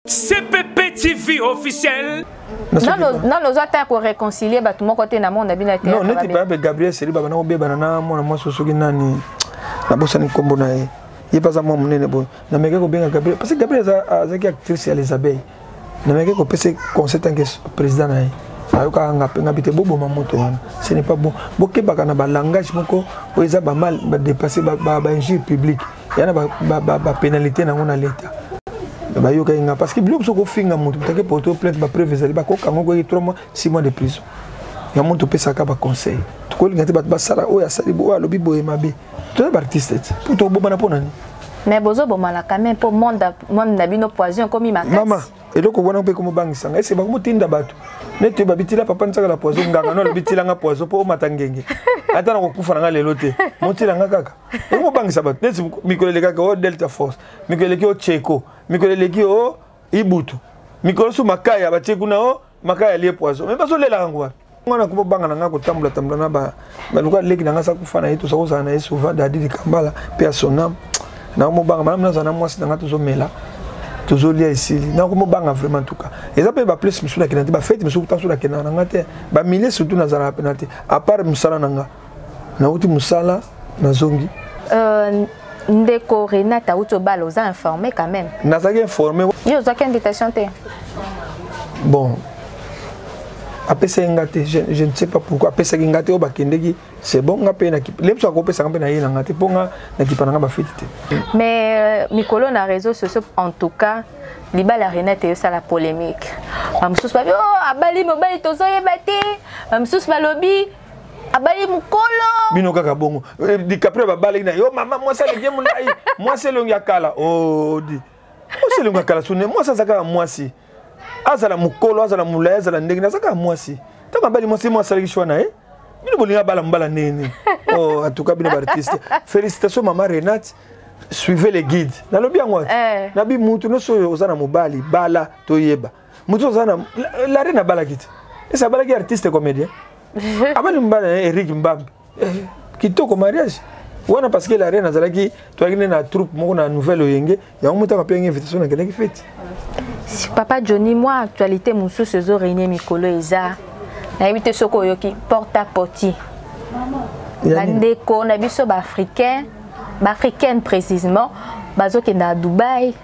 CPP TV officiel. Nano oza ata ya koréconcilie bato moko te na monde na bino ya non neti par exemple Gabriel Seli babanda kobebana na mwana mwasi soki nani, nabosani nkombo na ye, ye mpe aza mwa monene boye. Namekaki kobenga Gabriel parce que Gabriel azalaki actrice ya Les Abeilles. Namekaki kopesa conseil tant que président na ye, ayokaka nga mpe ngabi te, boboma moto wana, ce n'est pas bon. Bokebaka na balangage moko oyo eza bamal badépasse, bainjure publique ya na bapénalité nango na leta. Bayokaki nga parce que biloko soki ofinga moto, motake porte plainte, bapreuve ezali, bakokanga, okoki 3 mois, 6 mois de prison. Yango topesaka baconseil, tokolinga te bato basala oyo asali, oyo alobi boye mabe. Toza baartiste te po tobomana mpo nani? Mais bozobomana quand même mpo monde na bino poison ekomi makasi. Mama, eloko wana mpe komobangisanga ese bakomotinda bato neti babitila papa ntiakala poison, nganga no alobi tilanga poison mpo omata ngenge, ata na kokufa na nga lelo te, motilanga kaka. Ekomobangisa bato neti mikolo elekaki o Delta Force, mikolo eleki o Cheko, mikolo eleki o Ibutu, mikolo su Makaya batie kuna o Makaya alie poison, mais bazolelaka yango wapi? Nga na komobanga na nga kotambola tambola na baluka leki na nga sa kufa na ye, toza kozala na ye souvent, Dadi Likambala mpe ya sonam. Nakomobanga malamu nazala na mwasi na nga, tozomela, tozolia, esili. Nakomobanga vraiment. En tout cas eza mpe baplace mosusu nakenda te, bafete mosusu taso nakendaka na nga te, bamilie surtout nazalaka mpena te, à part mosala na nga, nauti mosala, nazongi. Ndeko Renate auti obala, oza informé quand même? Nazalaki informé. Yo ozwaki invitation te? Bon, apesaki nga te, je ne sais pas pourquoi apesaki nga te. Oyo bakendeki, c'est bon, nga mpe le mosu akopesaka mpe na ye na nga te, mpo nga nakipa na nga bafeti te. Mais mikolo na réseaux sociaux, en tout cas libala ya Renate eyosala polémique. Bamosusu babi oh, abali mobali tozoyeba te, bamosusu balobi abali mokolo. Bino kaka bongo. DiCaprio babalaki na yo mama, mwasi aleki molai, mwasi elongi ya kala odi, mwasi elongi ya kala sune. Mwasi aza kaka mwasi, azala mokolo, azala molai, azala ndenge, aza kaka mwasi. Ntango abali mwasi, mwasi asalaki choix na ye. Bino bolingi abala mobala ndenge nini? Oh, en tout cas bino baartiste, félicitation mama Renate, suivez les guides. Nalobi yango ati nabi mutu nyonso oyo oza na mobali, bala toyeba mutu oza na la reine abalaki te, ese abalaki artiste comédien, abali mobali na ye Eric Mbambe. Kitoko mariage wana parce que la reine azalaki, toyaki nde na troupe moko na Nouvelle Oyenge, yango motaka mpe yango invitation, nakendaki feti. Papa Johnny, mwa actualité mosusu ezoregne mikolo eza, nayebi te soki oyoki, porta potty, bandeko na biso baafricain, baafricaine précisément, bazokende na Dubai,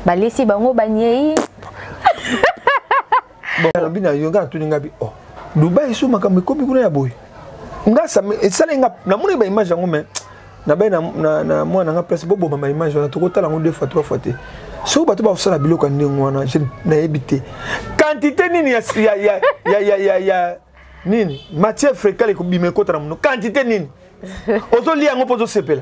balesi bango banyei. Bon, alobi na yo, nga natuni nga bi oh, Dubai so makambo ekomi kuna ya boye. Nga esali nga namoni baimage yango, mais nabai na mwana nga place boboma baimage wana, tokotala yango deux fois, trois fois te. Soki bato bakosala biloko ya ndenge wana, nayebi te quantité nini ya nini, matière fécale ekobima, ekota na mono, quantité nini ozolia yango mpo ozosepela.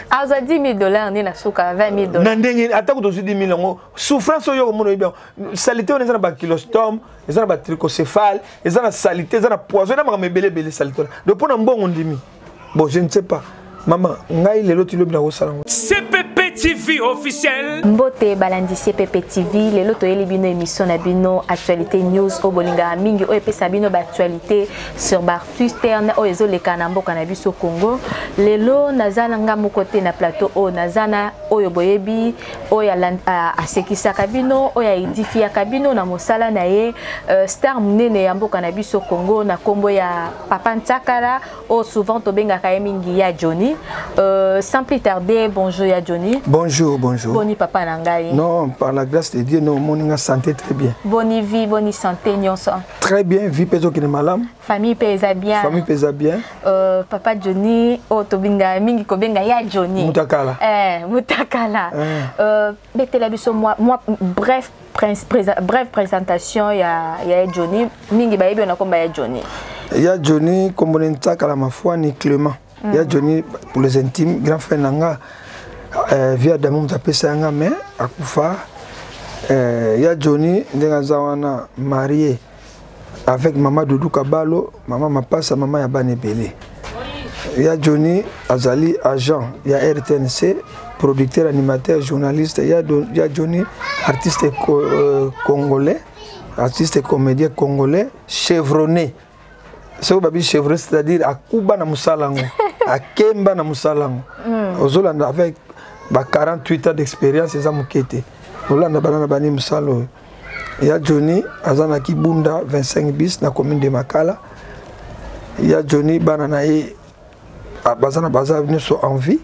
Azwa 10 000 $ nde na suka 20 000 $. Na ndenge atako tozwi 10 000 yango, souffrance oyo okomona, oyebi yango, saleté wana eza na baankylostome, eza na batrichocéphale, eza na saleté, eza na poison, eza makambo ebele ebele, saleté wana. Donc mpo na mbongo ndimi, bon, je ne sais pas mama, ngai lelo ti lobi nakosala yango. CPP TV officiel. Mbote balandi CPP TV. Lelo toyeli bino émission na bino Actualité News oyo bolingaka mingi, oyo epesa bino baactualité sur baartiste oyo ezoleka na mboka na biso Congo. Lelo naza na nga moko te na plateau oyo, naza na oyo boyebi, oyo asekisaka bino, oyo aedifiaka bino na mosala na ye, star monene ya mboka na biso Congo, na nkombo ya Papa Ntsakala, oyo souvent tobengaka ye mingi ya Johnny. Sans plus tarder, bonjour ya Johnny. Bonjour, bonjour. Boni papa na ngai? Non, par la grâce de Dieu, non, omoni nga, santé très bien. Boni vie, boni santé nyonso? Très bien, vie mpe ezokende malamu. Famille mpe eza bien? Famille mpe eza bien. Papa Johnny, oyo tobengaka mingi kobenga ya Johnny. Mutakala. Mutakala. Betela biso mwa bref bref présentation ya Johnny. Mingi bayebi oyo na komba ya Johnny. Ya Johnny, kombo ne Ntsakala Mafwani Clément. Ya Johnny pour les intimes, grand frère na nga, via damo moto apesa yanga, mais akufa. Ya Johnny ndenge aza wana, marié avec mama Dudu Kabalo, mama mapasa, mama ya bana ebele. Ya Johnny azali agent ya RTNC, producteur, animateur, journaliste. Ya Johnny artiste congolais, artiste comédien congolais chevronné. Soki babi chevronné, c'est-à-dire akuba na mosala yango, akemba na mosala yango. Ozolanda, avec ba 48 ans d'expérience, eza moke te. Olanda bana na bani mosala oyo. Ya Johnny aza na Kibunda 25 bis na commune de Makala. Ya Johnny bana na ye ah, baza na baza nyonso en vie.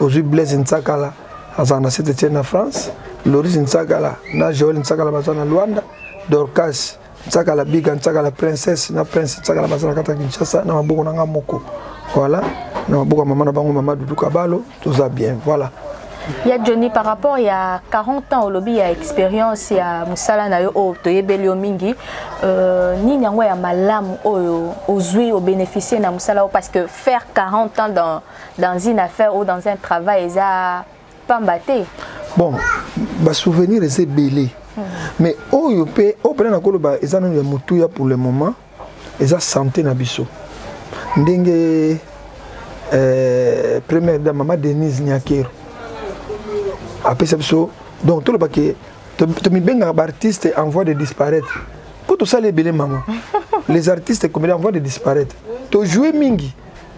Ozwi Blaise Nsakala aza na Saint Etienne na France. Loris Nsakala na Joël Nsakala baza na Luanda. Dorcas Nsakala Biga Nsakala Princesse na Prince Nsakala baza na kati ya Kinshasa na maboko na nga moko. Voilà, na maboko ya mama na bango mama Dudu Kabalo, toza bien. Voilà. Ya Johnny, par rapport ya 40 ans olobi ya expérience ya mosala na yo oyo toyebeli yo mingi, nini yango ya malamu oyo ozwi obénéficier na mosala oyo, parce que faire 40 ans dans une affaire ou dans un travail eza pamba te. Bon, ba souvenir eza ebele. Mais oyo pe oyo pena nakoloba eza nanu ya motuya pour le moment, eza santé na biso. Ndenge première dame mama Denise Nyakero apesa biso, donc toloba ke tomibengaka ba artiste en voie de disparaître. Po tosala ebele mama. Les artistes comédiens en voie de disparaître. To jouer mingi.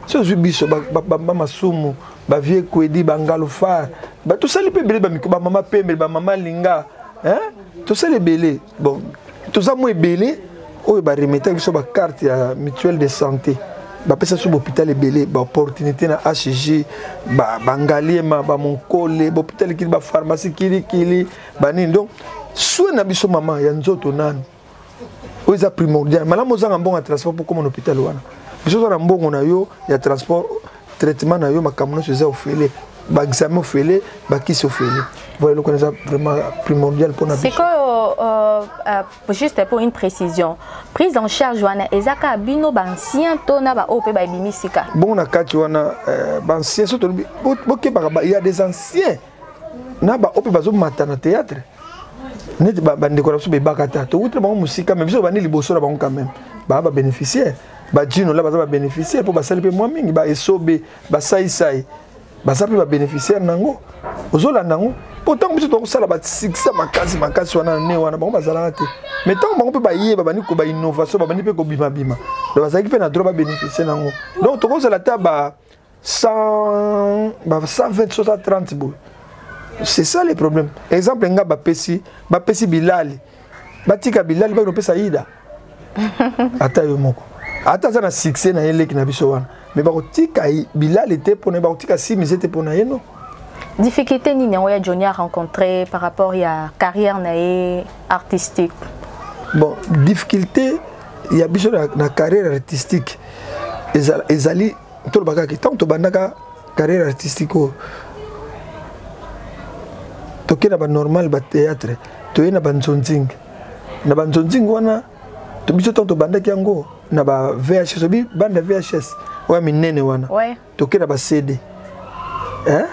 So ozwi biso ba masumu, ba vieux Kwedi, ba Ngalufar, ba tosali pe ebele ba miko, ba mama Pembe, ba mama Linga, hein? Tosali ebele. Bon, toza mo ebele oyo ba remettre biso ba carte ya mutuelle de santé. Ba pesa biso ba hôpital ebele, ba opportunité na HG, ba Ngaliema, ba Monkole, ba hôpital kili, ba pharmacie kili kili, ba nini. Donc soin na biso mama ya nzoto nanu. Oyo eza primordial. Malamu ozanga mbongo ya transport pour koma na hôpital wana. Biso oza na mbongo na yo ya transport, traitement na yo, makambo nyonso eza ofele, ba examen ofele, ba kisi ofele. Voilà, eloko eza vraiment primordial pour na biso. Sikoyo, juste pour une précision, prise en charge wana eza kaka bino ba ancien to na ba oyo pe ba ebimi sika? Bongo na kati wana ba ancien, so tolobi, bokebaka ba, il y a des anciens na ba oyo pe bazomata na théâtre. Neti bandeko na biso bebaka ta, towuti na bango mosika, mais biso bandi liboso na bango quand même. Ba ba bénéficiaire, ba Djino là baza ba bénéficiaire po basali pe mwa mingi, ba Esobe, ba Saisai, baza pe ba bénéficiaire nango. Ozolanda yango po ntango biso tokosala ba succès makasi makasi wana na ne wana bango bazalaka te. Mais ntango bango pe bayeba, babandi ko ba innovation, babandi pe kobima-bima. Donc bazalaki pe na droit ba bénéficier nango. Donc tokozala ta ba 100, ba 120, 130 boye. C'est ça le problème. Exemple nga ba pesi Bilal. Batika Bilal ba pesa Ida. Ata yo moko. Ata za na succès na eleki na biso wana. Mais ba kotika Bilal te pona ba kotika Simi te pona yeno. Difficulté nini yango ya Johnny a rencontré par rapport ya carrière na ye artistique? Bon, difficulté ya biso na carrière artistique ezali tolobaka ke ntango tobandaka carrière artistique oyo tokei na ba normal ba théâtre, toye na ba nzonzing. Na ba nzonzing wana to biso ntango tobandaki yango na ba VHS, obi bande ya VHS oyo minene wana. Tokei na ba CD. Hein?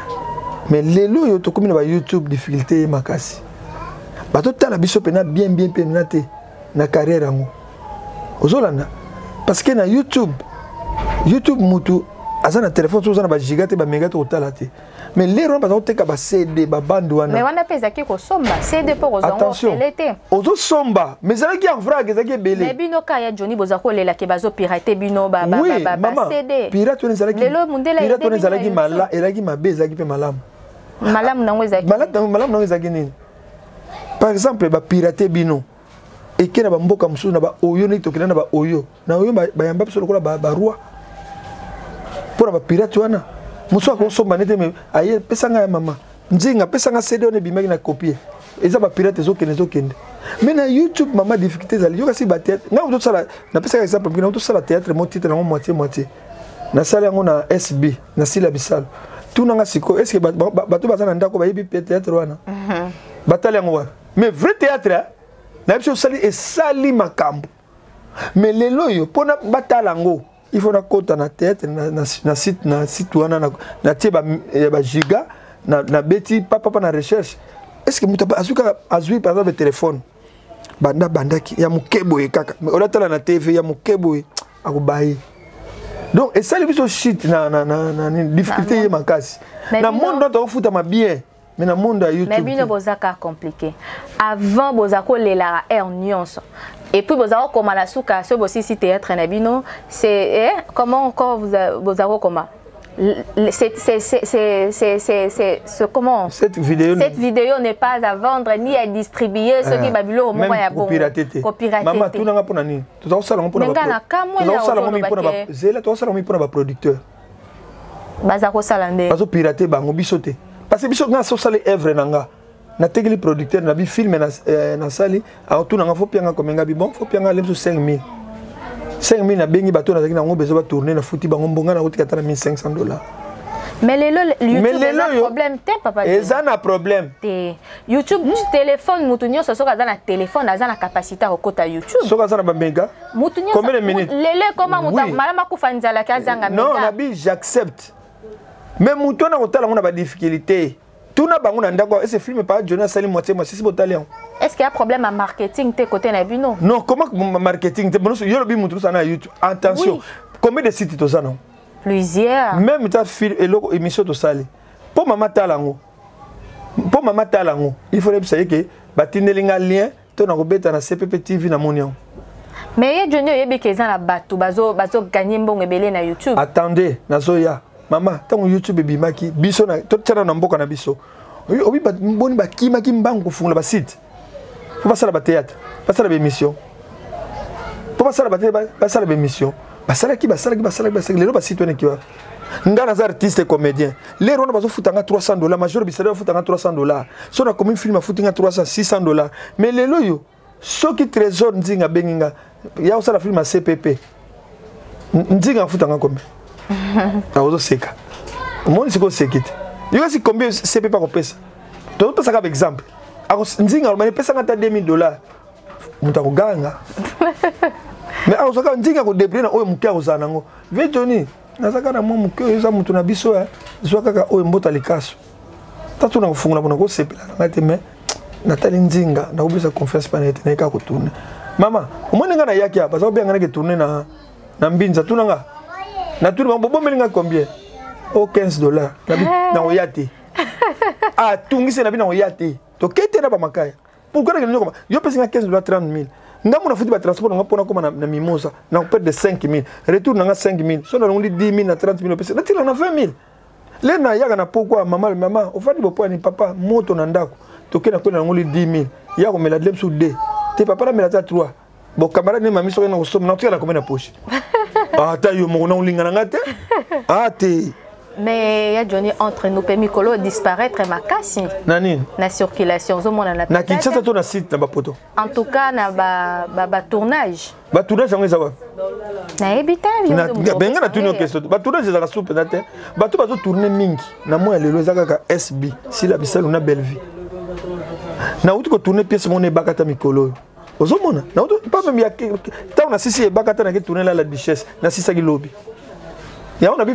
Mais lelo oyo tokomi na ba YouTube, difficulté ye makasi. Bato tala biso pena bien bien pena te na carrière yango. Ozolanda parce que na YouTube mutu aza na téléphone, soza na ba giga te, ba méga te, kotala te. Mais lero wana baza koteka ba CD, ba bande wana. Mais wana pe ezalaki kosomba CD po kozwa ngo Attention. ofele te. Ozosomba, mais ezalaki en vrac, ezalaki ebele. Mais bino ka ya Johnny boza kolela ke bazo pirater bino Oui, ba maman, CD. Pirate wana ezalaki, Lelo mundele pirate wana ayebi ezalaki bino ya mala, ezalaki mabe, ezalaki pe malamu. Malamu nango ezalaki. Malamu nango ezalaki nini? Par exemple, ba pirater bino. Eke na ba mboka mosusu na ba oyo neti tokenda na ba oyo. Na oyo bayamba biso lokola ba roi. Mpo na ba pirate wana. Mosusu akosomba nete, mais aye, pesa nga ya mama. Nzinga, pesa nga CD wana ebimaki na copie. Eza ba pirate ezokende, ezokende. Mais na YouTube, mama, difficulté ezali. Yoka si ba théâtre. Nga kotosala, napesaka exemple, nga kotosala théâtre, mo titre nango moitié, moitié. Nasali yango na SB, na Sila Bisalo. Tuna nga sikoyo, est-ce que bato baza na ndako bayebi pe théâtre wana? Batali yango wapi? Mais vrai théâtre, hein? Na biso osali, esali makambo. Mais lelo oyo, mpona batala yango, il faut nakota na théâtre, na site wana, na tie ya ba giga, na beti papa pa na recherche. Est-ce que moto azwi kaka, azwi par exemple téléphone, banda bandaki ya moke boye kaka, mais olatala na TV ya moke boye, akobaye. Donc esali biso shit na difficulté ye makasi. Mais Na bino monde oyo tokofutama bien. Mais na monde ya YouTube Mais bino te. bozaka compliqué. Avant bozako lela air nyonso. Et puis bozako koma na suka so bosisi théâtre na bino, c'est, eh, comment encore vous a, bozako koma? C'est comment? Cette vidéo, cette vidéo n'est pas à vendre ni à distribuer. Soki babiloko moko ya bongo kopirater. Mama, tunanga mpona nini? Tozakosala ngo mpona, zela, tozakosala ngo mpona baproducteur. Baza kosala nde. Bazopirate bango, biso te, parce que biso, nga sosala œuvre na nga, natekeli producteur na bi film nasali, aotunanga fo pianga komenga bi bon, fo pianga ale biso 5000 5000. Nabengi bato nazalaki nango besoin batourne, nafuti bango mbonga, nakotika ata na 1500 $. Mais lelo YouTube eza problème te, papa. Eza na problème. Te, YouTube, téléphone, mutu nyonso soki aza na téléphone, aza na capacité ya kokota YouTube. Soki aza na baméga. Mutu nyonso. Combien de minutes? Lelo ekoma mutu malama akufa nzalaki azanga. Non, nabi j'accepte, mais mutu wana kotala ngo na badifficulté, tuna bango na ndako ese film pa Johnny asali moitié moitié, si botali yango. Est ce qu'il y a problème à marketing te côté na bino? Non, comment marketing te? Yo lobi mutu nyonso na YouTube. Attention, oui. Combien de sites toza nango? Plusieurs. Même ta film, eloko émission tosali, mpo mama tala yango, mpo mama tala yango, il faut yebisa ye ke batindeli nga lien to na kobeta na CPP TV, namoni yango. Mais ye Johnny, oyebi ke eza na bato bazoganye mbongo ebele na YouTube. Attendez, nazoya, mama. Ntango YouTube ebimaki, biso totiana na mboka na biso, obi boni bakimaki mbangu kofungola basite mpo basala bathéâtre, basala baémission, mpo basala basala baémission. Basalaki, basalaki, basalaki, basalaki. Lelo basite wana eki wapi? Nga naza artiste comédien, lero wana bazofutanga 300 $. Major bisali bafutanga 300 $. So nakomi film, afuti nga 300, 600 $. Mais lelo oyo, soki Trésor Nzinga abengi nga ya kosala film ya CPP, Nzinga afutanga combien? Akozoseka. Omoni sikoyo, oseki te. Yo kasi combien CPP akopesa? Tozopesaka baexemple. Nzinga alobani epesanga ata 2000 $, moto akoganga. Mais akozwaka Nzinga akodébrouille na oyo moke akozala nango. Ve Johnny, naza kaka na mwa moke oyo eza moto na biso, zwa kaka oyo mbota likaso. Tatu na kofungola mpona kosepela na ngai te, mais natali Nzinga, nakopesa confiance mpa na ye te, naye kaka kotourne. Mama, omoni ngai nayaki awa, baza kobenga nake tourne na Mbinza. Tuna nga, natuni bango: bobombeli nga combien? O 15 $. Nakoya te. Atungisi na bi, nakoya te, toke te na bamakaya. Pourquoi nakende nyokoma? Yo pesi nga 15 $, 30 000. Nga mona futi batransport nanga mpona koma na Mimosa, na perdre 5 000, retour nanga 5 000. So nalongoli 10 000 na 30 000, opesi natila na 20 000. Le nayaka na pokwa, mama, mama ofandi bopwani, papa moto na ndako, toke na kwela, nalongoli 10 000 ya komela dle biso 2 te, papa namela ata 3. Bon, camarade ne mami, soki na kosomba, nakotikala combien na poche? Ata yo moko na olinga na nga te, a te. Mais ya Johnny, entre nous mpe, mikolo disparaître makasi. Na nini? Na circulation, ozomona na Na Kinshasa to na site na bapoto? En tout cas na batournage. Batournage yango eza wapi? Nayebi te. Benga na tuni question. Batournage ezalaka su mpenza te. Bato bazotourne mingi na moi ya lelo eza kaka SB, Sila Bisalu na Bellevie. Nauti kotourne pièce moko na Ebakata mikolo oyo, ozomona pas même ya ntango nasisi Ebakata, nake tourne la Duchesse, nasisaki lobi yango na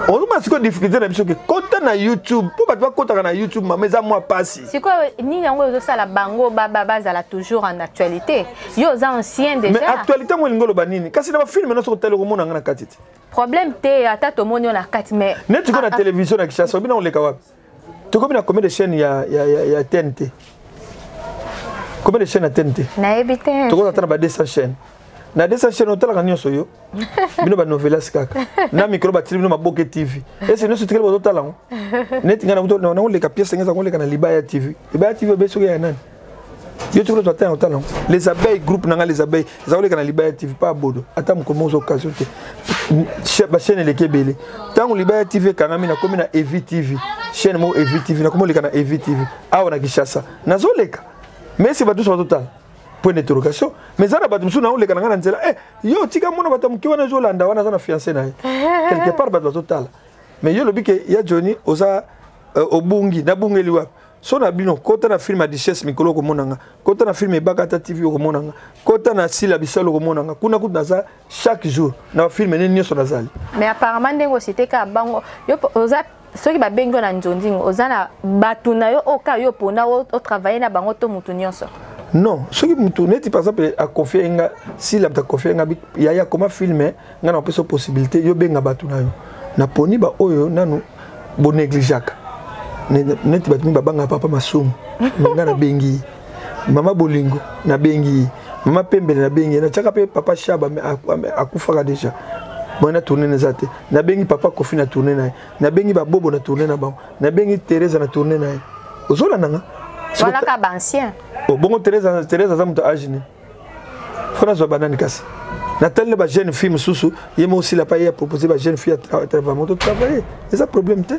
ozomona. Sikoyo difficulté na biso ke kota na YouTube, mpo bato bakotaka na YouTube, mama, eza mwa pasi. Sikoyo nini yango ezosala bango bazala toujours en actualité? Yo oza ancien déjà. Mais actualité yango elingi oloba nini? Kasi na bafilme nyonso kotali, okomona nga na kati te. Problème te, ata tomoni yo na kati, mais neti ko na télévision na Kinshasa, obina oleka wapi? Tokomi na combien de chaîne ya TNT? Combien de chaîne ya TNT? Nayebi te. Tokoza ata na ba 200 chaîne. Na 200 chaîne, otalaka nyonso? Yo bino banovelas kaka na mikro, batili bino Maboke TV, ese nyonso tikali bazotala yango. Neti ngai nakoleka pièce nga eza koleka na Libaya TV. Libaya TV obe soki ya nani? Yo tikolo to atanga otala yango. Les Abeilles, groupe nanga Les Abeilles, eza koleka na Libaya TV. Pa bodo ata mokolo moko occasion te. Bachaîne eleki ebele. Ntango Libaya TV ekangami, nakomi na Evi TV, chaîne moko Evi TV, nakomi oleka na Evi TV awa na Kinshasa, nazoleka. Mais ese bato nyonso bazotala? Point d'interrogation. Mais eza na bato mosusu naoleka na ngai na nzela, eh, yo tika mona bato ya moke wana ezolanda wana, aza na fiancé na ye. Quelque part bato bazotala, mais yo olobi ke ya Johnny oza obungi. Nabungeli wapi? So na bino, kota na film ya Duchesse mikolo, okomona nga. Kota na film Ebakata TV, okomona nga. Kota na Sila Bisalo, okomona nga kuna. Kutu naza chaque jour na bafilme nini nyonso nazali. Mais apparemment ndenge osite kaka bango, yo oza, soki babengi yo na nzondingo, oza na bato na yo oyo kaka yo mpona otravaille na bango to motu nyonso? Non, soki mutu neti par exemple aconfie nga, Sila moto aconfie nga: yaya, koma filme nga, na kopesa possibilité yo benga bato na yo. Naponi baoyo nanu bonégligeaka, neti bato mingi babangaka papa Masumu, me nga nabengi ye. Mama Bolingo nabengi ye, mama Pembele nabengi ye, natiaka mpe papa Shaba, me akufaka déjà. Boye na tourne na eza te. Nabengi papa Kofi na tourne na ye, nabengi babobo na tourne na bango, nabengi Teresa na tourne na ye. Ozolanda nga? Wana ka baancien. Oh, bongo Teresa, Teresa aza moto age ne fo nazwa banani kasi natali na bajeune fille mosusu ye moko osila pa ye apropose bajeune fille atravaille moto travaille eza problème te.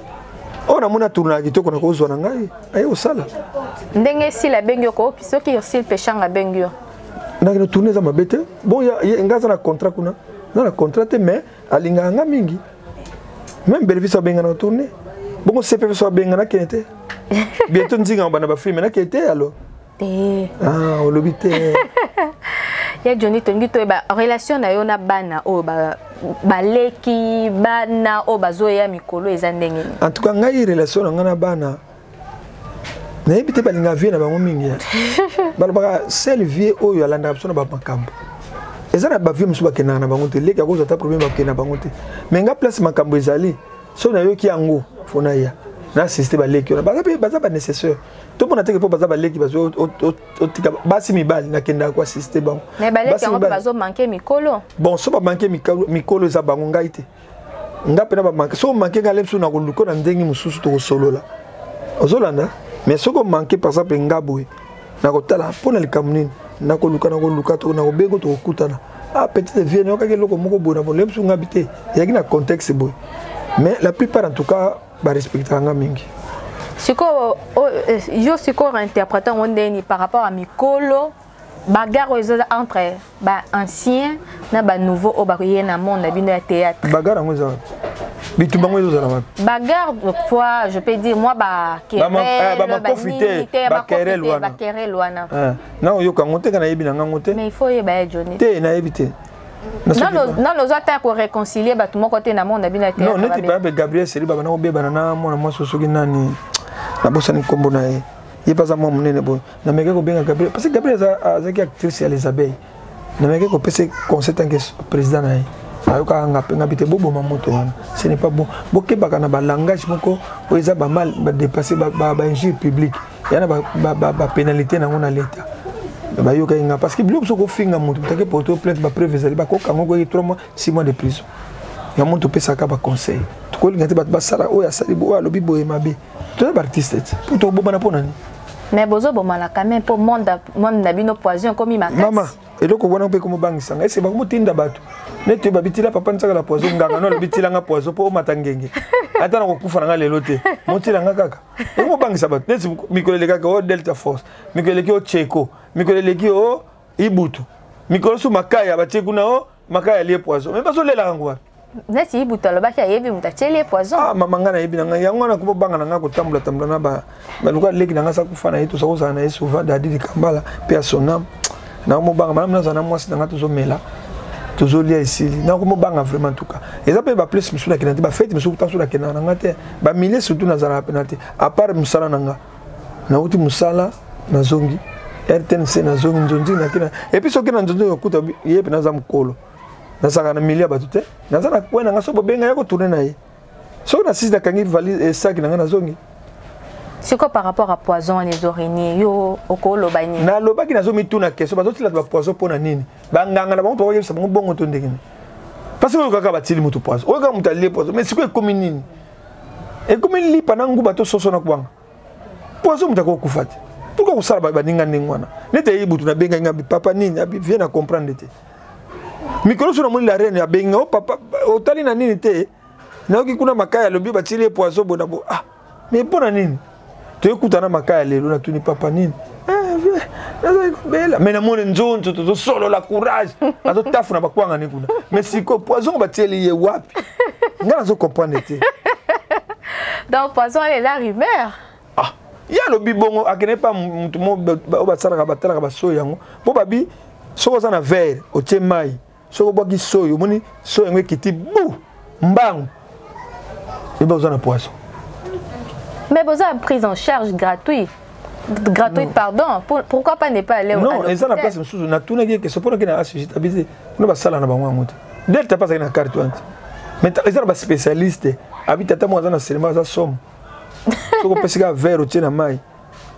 Oyo namoni atournaka kitoko, nakozwa na ngai aye kosala. Ndenge esila abengi yo ko, soki Ursile Peshanga abengi yo? Nakende tourne, eza mabe te. Bon, ngai aza na contrat kuna, aza na contrat te, mais alingaka nga mingi. Même Bellevue abenga na tourne. Bongo CPP so abenga, nakende te. Bientôt nzinga bana bafilme, nakende te alors. Te. Ah, olobi te. Ya Johnny, tolingi toyeba relation na yo na bana oyo baleki, bana oyo bazoya mikolo, eza ndenge nini? En tout cas, ngai relation na ngai na bana, nayebi te, balingaka vie na bango mingi. Balobaka seul vie oyo alandaka biso na bamakambo. Eza na bavie mosusu bakendaka na bango te. Leki akozwa ata problème, bakende na bango te. Mais nga, place makambo ezali, so nayoki yango, fo naya na assiste baleki wana. Baza mpe baza banécessaire. Tomona teke mpo baza baleki, bazwi otika basi mibali, nakendaka koassiste bango. Mais baleki yango mpe bazomanke mikolo. Bon, so bamanke mikolo, eza bango, ngai te. Nga mpena bamanke, soki omanke nga, le mosusu nakoluka na ndenge mosusu tokosolola, ozolanda. Mais soki omanke, par exemple nga boye, nakotala mpo na likambo nini, nakoluka, nakoluka, nakobengo, tokokutana. Ah, peut-être vie nayokaki eloko moko boye na bolé mosusu, ngabi te, ezalaki na contexte boye. Mais la plupart, en tout cas, barespectaka nga mingi. Sikoyo yo sikoyo interprète yango ndeni par rapport à mikolo, bagarre oyo eza entre baancien na banouveau oyo bakoye na monde na bino ya théâtre? Bagarre yango eza wapi? Bitumba yango ezozala wapi? Bagarre fois, je peux dire moi, bamakofi te, baquerelle wana. Baquerelle wana. Na oyoka yango te, ka nayebi na ngango te. Mais il faut oyeba ye, Johnny. Te, nayebi te. Nano ozwa ata koréconcilier bato moko te na monde na bino ya théâtre? Non, neti par exemple Gabriel Seli, babanda kobebana na mwana mwasi soki nani, nabosani nkombo na ye. Ye mpe aza mwa monene boye. Nameki kobenga Gabriel parce que Gabriel azalaki actrice ya Les Abeilles. Nameki kopesa conseil tant que président na ye. Ayokaka nga mpe ngabi te, boboma moto wana, ce n'est pas bon. Bokebaka na balangage moko oyo eza bamal badépasse, bainjure publique ya na bapénalité nango na l'état. Bayokaki nga parce que biloko soki ofinga moto, motake porte plainte, bapreuve ezali, bakokanga, okoki 3 mois, 6 mois de prison. Yango topesaka baconseil. Tokolinga te bato basala oyo asali, oyo alobi boye mabe. Toza baartiste te mpo tobomana mpo na nini? Mais bozobomana quand même mpo monde na bino poison ekomi makasi. Mama, eloko wana mpe komobangisanga ese bakomotinda bato neti babitila papa nzakala poison. Nganga no alobi tilanga poison mpo omata ngenge, ata na kokufa na nga lelo te, motilanga kaka. Ekomobangisa bato neti mikolo elekaki o Delta Force, mikolo eleki o Cheko, mikolo eleki o Ibutu, mikolo su Makaya batie kuna o Makaya alie poison. Mais bazolelaka yango wapi? Neti Ibutu alobaki ayebi moto atieli ye poison. Ah mama, ngai nayebi na ngai yango wana. Kobanga na ngai kotambola tambola na baluka leki na ngai sa kufa na ye, toza kozala na ye souvent, Dadi Likambala mpe ya sonam. Nakomobanga malamu nazala na mwasi na ngai, tozomela, tozolia, esili. Nakomobanga vraiment. En tout cas, eza mpe baplace mosusu nakenda te, bafete mosusu kuta mosusu nakendaka na ngai te, bamilie surtout nazalaka mpena te, à part mosala na nga. Nauti mosala, nazongi RTNC, nazongi nzonzi, nakina. Et puis soki na nzonzi okuta ye mpe naza mokolo, nazalaka na milie ya bato te. Naza na kwe na nga, soki bobenga ya kotourne na ye, soki na sisi nakangi valise, esaki na ngai, nazongi. Sikoyo par rapport à poison wana ezorenie yo, okoloba nini? Nalobaki, nazomituna question: bazotila bapoison mpo na nini? Banganga na bango tokoyebisa bango bongo to ndenge nini? Parce que oyo kaka batili moto poison, oyo kaka moto alie poison, mais sikoyo ekomi nini? Ekomi lipa na nguba to soso na kwanga? Poison, moto akokufa te. Pourquoi kosala baninga ndenge wana? Neti ayebi butu, nabengai nga papa nini, abi vie na comprendre te. Mikolo so namoni la reine abengi nga: o papa, otali na nini te, nayoki kuna Makaya alobi batili ye poison boye na bo. Ah, mais mpo na nini? Toyekutana Makaya lelo, natuni papa nini, nazali kobela, mais namoni nzonzo, tozosolola, courage, azotafuna bakwangani kuna. Mais sikoyo poison batieli ye wapi? Nga nazocomprendre te. Donc poison wana eza rumeur? Ah, ye alobi bongo, akende pa mutu mo oyo basalaka, batalaka basoi yango, mpo babi soki oza na verre, otie mai, soki obwaki soi, omoni soi yango ekiti bu mbangu, eba oza na poison. Mais boza prise en charge gratuit, gratuite, pardon. Pourquoi pas ne pas aller? Non, eza na place mosusu. Natunaki ye question mpona ke na asujit abi te, kuna basala na bango yango te. Delta mpe azalaki na carte wana te, mais eza na baspécialiste. Abi tata moko aza na cinéma, aza somo, soki opesi kaka verre, otie na mai.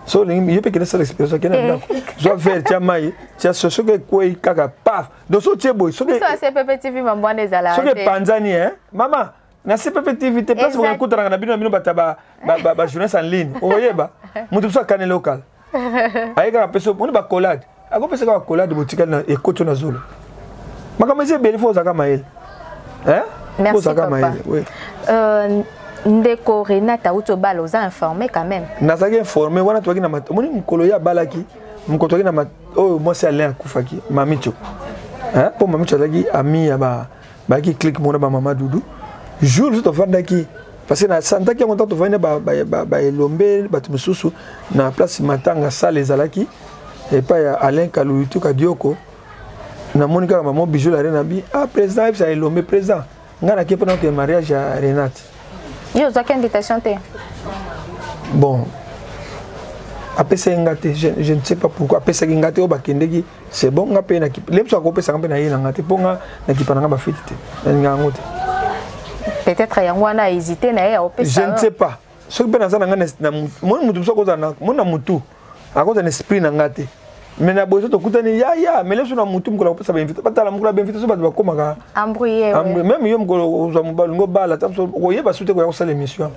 So olingi ye mpe kende sala expérience, akende na ndako, zwa verre, tia mai, tia so, soki ekwei kaka, paf. Donc so otie boye, soki CPP TV mambo wana ezalaka soki epanzani, eh mama, na CPP TV te, place boye ekutanaka na bino bato ya bajournaliste en ligne, okoyeba moto mosusu akaneli okala aye kaka pesa moni bacollade, akopesa kaka collade, botikali na ekoti na zolo. Makambo eza ebele, fo ozalaka mayele. Ozalaka mayele, oui. Ndeko Renate auti obala, oza informé quand même? Nazalaki informé wana, toyaki na omoni mokolo ye abalaki, mokolo toyaki na oyo mwasi Alain akufaki, Mamicho, mpo Mamicho azalaki ami ya bayaki clique moko na bamama Dudu. Jour mosusu tovandaki, parce que nasantaki yango ntango tovandi na baelombe, bato mosusu na place matanga, sale ezalaki epai ya Alain Kaluyutu Kadioko. Namoni kaka mama Bijou la reine abi: "Ah, président ayebisa elombe, président, ngai nake mpona okende mariage ya Renate." Yo ozwaki invitation te? Bon, apesaki nga te, je ne sais pas pourquoi apesaki nga te. Oyo bakendeki, c'est bon. Nga mpe lebiso akopesaka mpe na ye na nga te, mpo nga nakipa na nga bafeti te, nalinga yango te. Peut-être yango wana hésité na ye aopesa. Je ne sais pas soki mpe naza na nga moni motu mosu akozala moni na motu, akozala na esprit na nga te. Mais na boye so tokutani yaya, mais leso na motu, mokolo akopesa bainvite, batala mokolo ya bainvite so bato bakomaka embrouillé. Même yo, mokolo ozwa mobali, olingi obala, ta mosu okoyeba su te koya kosala émission,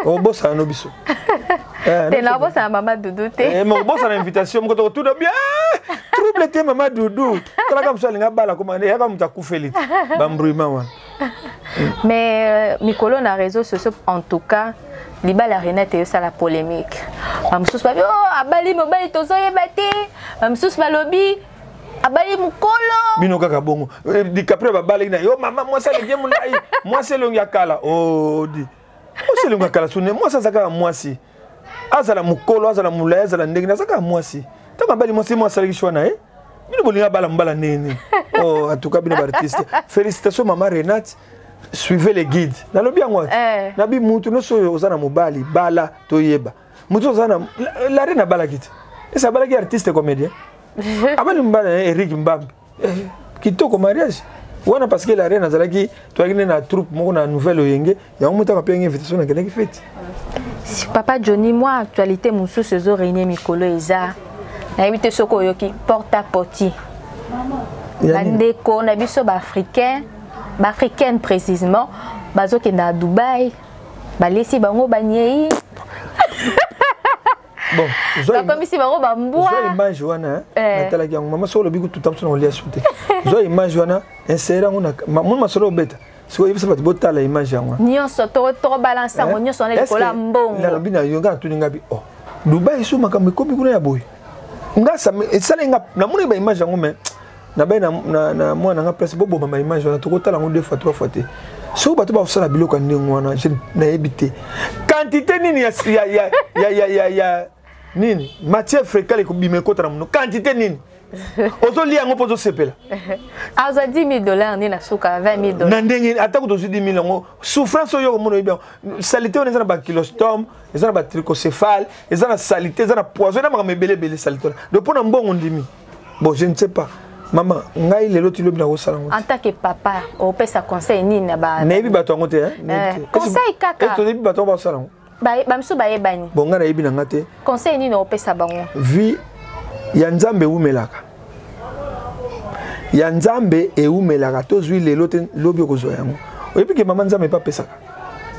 obosana no biso. Te, naobosana mama Dudu te. Obosana invitation, moko tokotuna bien, trouble te. Mama Dudu, talaka, mosu alinga bala, koma yaka moto akufeli te, bambrouillement wana. Mais mikolo na réseaux sociaux, en tout cas libala Renate eyosala polémique. Bamosusu babi: "Oh, abali mobali tozoyeba te." Bamosusu balobi abali mokolo. Bino kaka bongo. DiCaprio babalaki na yo, mama, mwasi aleki molai, mwasi elongi ya kala. Odi mwasi elongi ya kala sune, mwasi aza kaka mwasi, azala mokolo, azala molai, azala ndenge, aza kaka mwasi. Ntango abali mwasi, mwasi asalaki choix na ye. Bino bolingi abala mobala ndenge nini? Oh, en tout cas bino baartiste, félicitation mama Renate, suivez les guides. Nalobi yango ati nabi mutu nyonso oyo oza na mobali, bala toyeba. Mutu oza na la reine abalaki te, ese abalaki artiste comédien, abali mobali na ye Eric Mbambe. Kitoko mariage wana, parce que la reine azalaki, toyaki nde na troupe moko na Nouvelle Oyenge, yango motaka mpe yango invitation, nakendaki feti. Papa Johnny, mwa actualité mosusu ezoréunir mikolo eza, nayebi te soki oyoki, porta potty. Bandeko na biso baafricain, baafricaine précisément, bazokende na Dubai, balesi bango banyei. Bon. Bakomisi bango bambwa. Zwa image wana, natalaki yango, mama. Soki olobi kututa mosu na kolia su te. Zwa image wana, insere yango na moni masolo obeta sikoyo, oyebisa bato botala image yango. Nyonso tobalanse yango nyonso wana likolo ya mbongo. Nalobi na yo, nga natuni nga bi: "Oh, Dubai so makambo ekomi kuna ya boye?" Nga esali nga, namoni baimage yango, mais nabai na mwana nga place, boboma baimage wana, tokotala yango deux fois, trois fois te. Soki bato bakosala biloko ya ndenge wana, nayebi te quantité nini ya nini, matière fécale ekobima, ekota na mono, quantité nini ozolia yango mpo ozosepela. Azwa 10 000 $ nde na suka 20 000 $. Na ndenge ata kutu ozwi 10 000 yango, souffrance oyo okomona, oyebi yango. Saleté wana eza na baankylostome, eza na batrichocéphale, eza na saleté, eza na poison, eza makambo ebele ebele, saleté wana. Donc mpo na mbongo ndimi, bon, je ne sais pas, mama. Ngai lelo ti lobi nakosala yango. En tant que papa, opesa conseil nini na ba Nayebi bato yango te. Conseil kaka. Toyebi bato yango bakosala yango. Bamisu bayebani. Bon, ngai nayebi na nga te. Conseil nini opesa bango? Vie ya Nzambe ewumelaka, ya Nzambe ewumelaka. Tozwi lelo te, lobi okozwa yango. Oyebi ke mama, Nzambe epe apesaka.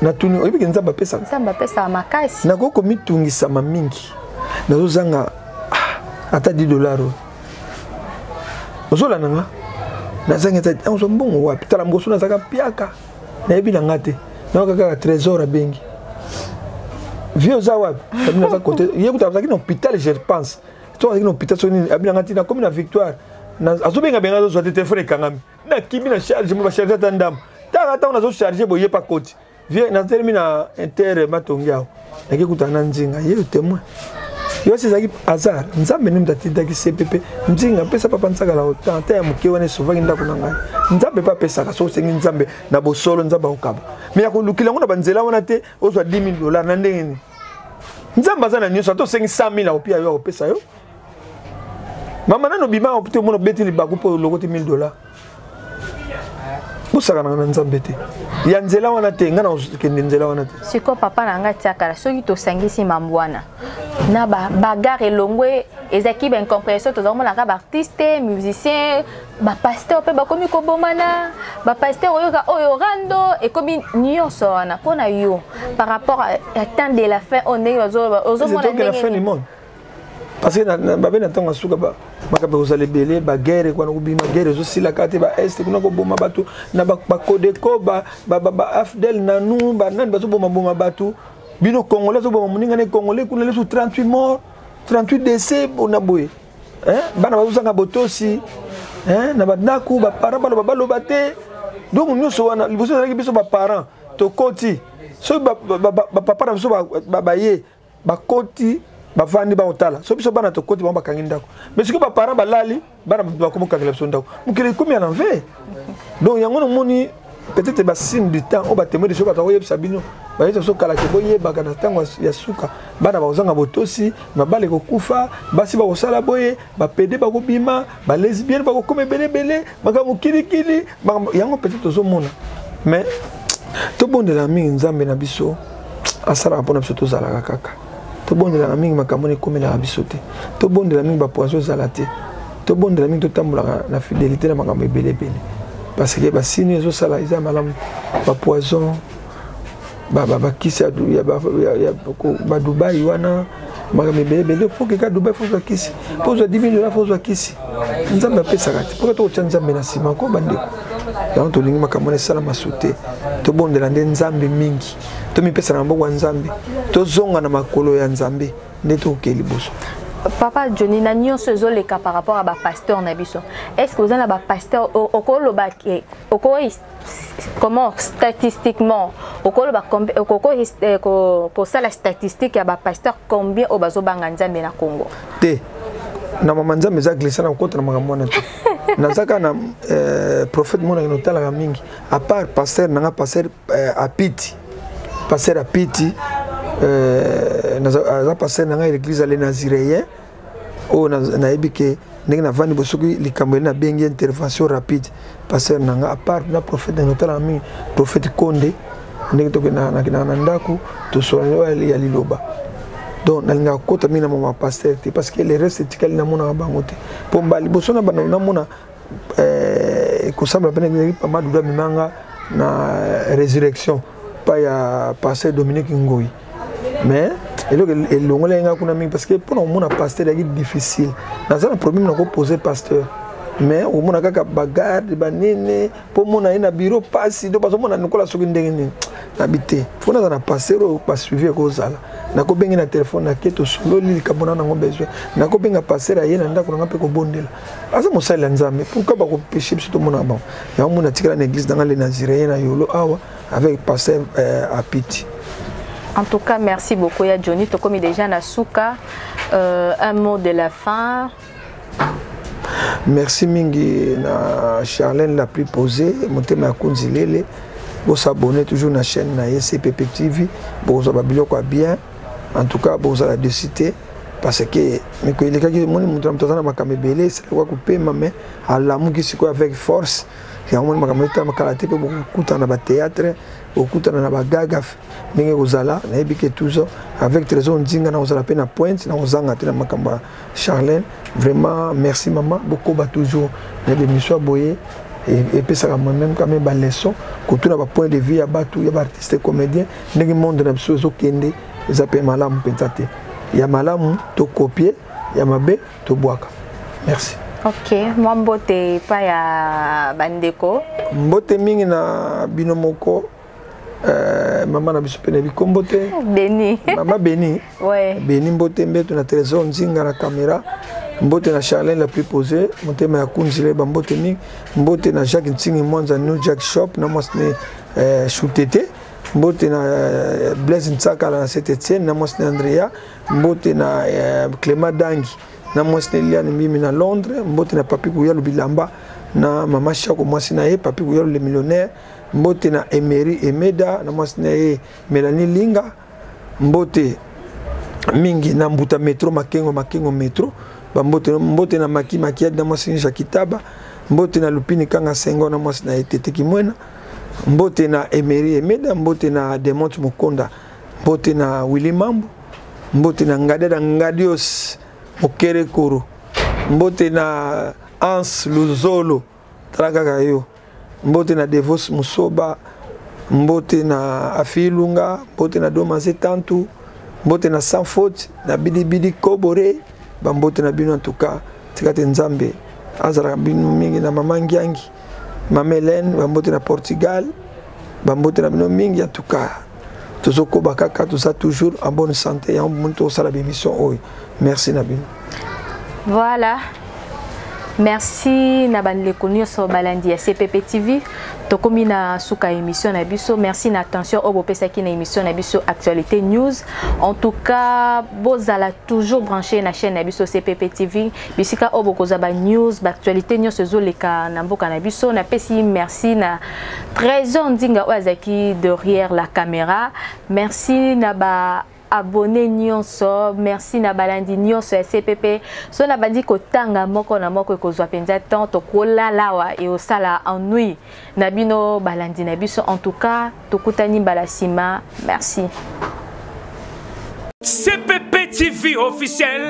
Natuni, oyebi ke Nzambe apesaka? Nzambe apesaka makasi. Nakoki komitungisama mingi, nazozanga ata 10 $ oyo ozolanda nga, nazangi ata ozwa mbongo wapi? Tala mokoso, nazalaka piaka, nayebi na nga te, nayoka kaka Trésor abengi: "Vieux, oza wapi?" Abi: "Naza kote." Ye kuta azalaki na hôpital, je pense, to azalaki na hôpital soki nini. Abi nanga ntina komi na Victoire, azobenga benga, azozwa te, telefone ekangami. Nakimi na charge mo, bacharge ata ndambo. Taka ntango nazocharge boye, pa koti: "Vieux, natelemi na intere Matongi awa." Naki kutana na Nzinga, ye témoin. Yo asi ezalaki hasard, Nzambe nde moto atindaki CPP Nzinga apesa papa Nsakala autant ata ya moke wana, esovaki ndako na ngai. Nzambe mpe apesaka soki osengi Nzambe na bosolo, Nzambe akokaba. Me ya kolukila yango na banzela wana te, ozwa 10 000 $ na ndenge nini? Nzambe aza na nyonso. Ata osengi 100 000, akopia yo, akopesa yo. Mama, nano bima te, omona obeti libaku mpo olokoti 1000 $. Bosakanaka na Nzambe te. Ya nzela wana te, ngai nakokende nzela wana te. Sikoyo papa na ngai tiakala, soki tosangisi mambo wana na bagare elongwe, ezalaki baincompréhension, toza komonaka baartiste musicien, bapasteur mpe bakomi kobomana, bapasteur oyoka oyo rando ekomi nyonso wana. Mpo na yo, par rapport à temps de la fin oyo, ndenge ozomona ndenge, parce que babe na ntango ya suka, makambo ekozala ebele, baguerre ekwana kobima, guerre ezosilaka te, baest kuna koboma bato na bakodeko, baafdel nanu banani bazobomaboma bato. Bino Congolais azoboma moninga ne Congolais kuna, lesu 38 mort, 38 décès na boye. Bana bazozanga botosi na bandako, baparent baloba baloba te. Donc nyonso wana, liboso ezalaki biso baparent tokoti, soki bapapa na biso baye, bakoti, bavandi, bakotala. So biso bana tokoti, bango bakangi ndako. Mais soki baparent balali, bana bakomi kokangela biso ndako. Mokili ekomi ya l'envers. Donc yango namoni peut-être basigne du temps oyo batémoin de soki bato bakoyebisa bino, bayebisa biso kala ke boyebaka, na ntango ya suka bana bakozanga botosi, mabala ekokufa, basi bakosala boye, bapédé bakobima, balesbienne bakokoma ebelebele, makambo kilikili yango peut-être tozomona. Mais tobondela mingi Nzambe na biso asalaka mpona biso, tozalaka kaka tobondelaka mingi, makambo wana ekomelaka biso te. Tobondela mingi, bapoison ezala te. Tobondela mingi, totambolaka na fidélité na makambo ebele ebele, parce que basini ezosala eza malamu, bapoison, bakisi ya badubai wana, makambo ebele ebele. Faut keka Dubai, faut ozwa kisi, mpo ozwa 10 000 dollars, faut ozwa kisi. Nzambe apesaka te, mpoka tokotya Nzambe na nsima ko bandeko. Yango tolingi makambo wana esalama su te. Tobondela nde Nzambe mingi, tomipesa na maboko ya Nzambe, tozonga na makolo ya Nzambe, nde tokokee liboso. Papa Johnny, na nyonso ezoleka par rapport à bapasteur na biso, est ce que oza na bapasteur okoloba oko comment statistiquement okoloba, kosala statistique ya bapasteur combien oyo bazobanga Nzambe na Congo? Te, na mama Nzambe eza glisse na kokota na makambo wana te. Naza kaka na prophète monaki notalaka mingi, à part pasteur nanga, pasteur Apiti, pasteur Apiti aza pasteur na ngai, l'église ale naziréen oyo nayebi ke ndenge navandi bo, soki likambo eli, nabengi intervention rapide, pasteur na nga. À part na prophète na notalaka mingi, prophète Konde, ndenge tokendaka na ndako, tosolani oyo ya liloba. Donc nalingaka kokota mingi na mama pasteur te, parce que le reste etikali namonaka bango te. Mpo mba liboso na banda namona ekosambela mpene, mama Dudu amemanga na résurrection pa ya pasteur Dominique Ngoi. Mais eloko elongolaki nga kuna mingi, parce que mpona komona pasteur eyaki difficile. Naza na problème na kopose pasteur, mais omona kaka bagarde banene mpo omona ye na bureau pasi. Do bazomona lokola soki ndenge nini nabi te. Fo naza na pasteur oyo basuivi ekozala, nakobenge na telefone, nake, tosololi likambo na nango besoin, nakobenga pasteur aye na ndako nanga mpe kobondela. Aza mosali ya Nzambe, pourquoi bakopeshe biso tomona bango? Yango mona atikala na église nanga le naziréen na Yolo awa avec pasteur Apiti. En tout cas, merci beaucoup, ya Johnny. Tokomi déjà na suka. Un mot de la fin. Merci mingi na Charlène la plus posée, motema ya kunzi lele. Bosabonner toujours na chaîne na ye CPP TV. Bozwa babiloko ya bien. En tout cas, bozala déçu te, parce que mikolo elekaki, omoni moto na moto aza na makambo ebele, esalaka kopema, mais alamuki sikoyo avec force. Yango moni makambo etala kala te, mpe bokokutana na bathéâtre, bokutana na bagaga ndenge kozala. Nayebi ke toujours avec Trésor Nzinga na kozala mpe na pointe na kozanga te na makambo ya Charlène. Vraiment merci mama, bokoba toujours na bémission ya boye, epesaka moi-même quand même baleçon, kotuna bapoint de vue ya bato ya baartiste comédien, ndenge monde na biso ezokende, eza mpe malamu mpenza te. Ya malamu tokopie, ya mabe tobwaka. Merci. Ok, mwa mbote epai ya bandeko. Mbote mingi na bino moko, mama na biso mpe na bikombo te. Beni. Mama Beni. Ouais. Beni, mbote mbeto na Trésor Nzinga na caméra, mbote na Charlène la plus posée, motema ya kunzile, bambote mingi. Mbote na Jacques Ntingi Mwanza, New Jack Shop, na mwasi ne Shutete. Mbote na Blaise Ntsakala na Saint Etienne, na mwasi ne Andrea. Mbote na Clément Dangi na mwasi na Eliane Mbimi na Londres. Mbote na Papi Kuyalu Bilamba na mama Shako, mwasi na ye Papi Kuyalu le millionnaire. Mbote na Emery Emeda na mwasi na ye Melanie Linga. Mbote mingi na Mbuta Metro Makengo, Makengo Metro, bambote. Mbote na Maki Makiadi na mwasi Jacques Taba. Mbote na Lupini Kanga Sengo na mwasi na ye Tete Kimwena. Mbote na Emery Emeda, mbote na Demont Mukonda, mbote na Willy Mambu, mbote na Ngadeda Ngadios Mokere Koro, mbote na Hans Luzolo, tala kaka yo, mbote na Devos Musoba, mbote na Afilunga, mbote na Domaze Tantu, mbote na Sans Faute, na Bidibidi Kobore, bambote na bino en tout cas, tika te Nzambe azalaka bino mingi na mama Ngiangi. Mama Hélène, bambote na Portugal, bambote na bino mingi en tout cas. Tozokoba kaka, toza toujours en bonne santé, yango bomoni tokosala bémission oyo. Merci na bino. Voilà. Merci na bandeko nyonso balandi ya CPP TV. Tokomi na suka émission na biso. Merci na attention oyo bopesaki na émission na biso Actualité News. En tout cas, bozala toujours branché na chaîne na biso CPP TV. Bisika oyo bokozwa ba news, ba actualité nyonso ezoleka na mboka na biso. Napesi merci na Trésor Ndinga oyo azalaki derrière la caméra. Merci na ba abonné nyonso, merci na balandi nyonso ya CPP. So na bandi kotanga moko na moko ekozwa mpenza temps, tokolala awa e osala ennui na bino balandi na biso. En tout cas, tokutani mbala nsima. Merci. CPP TV officiel.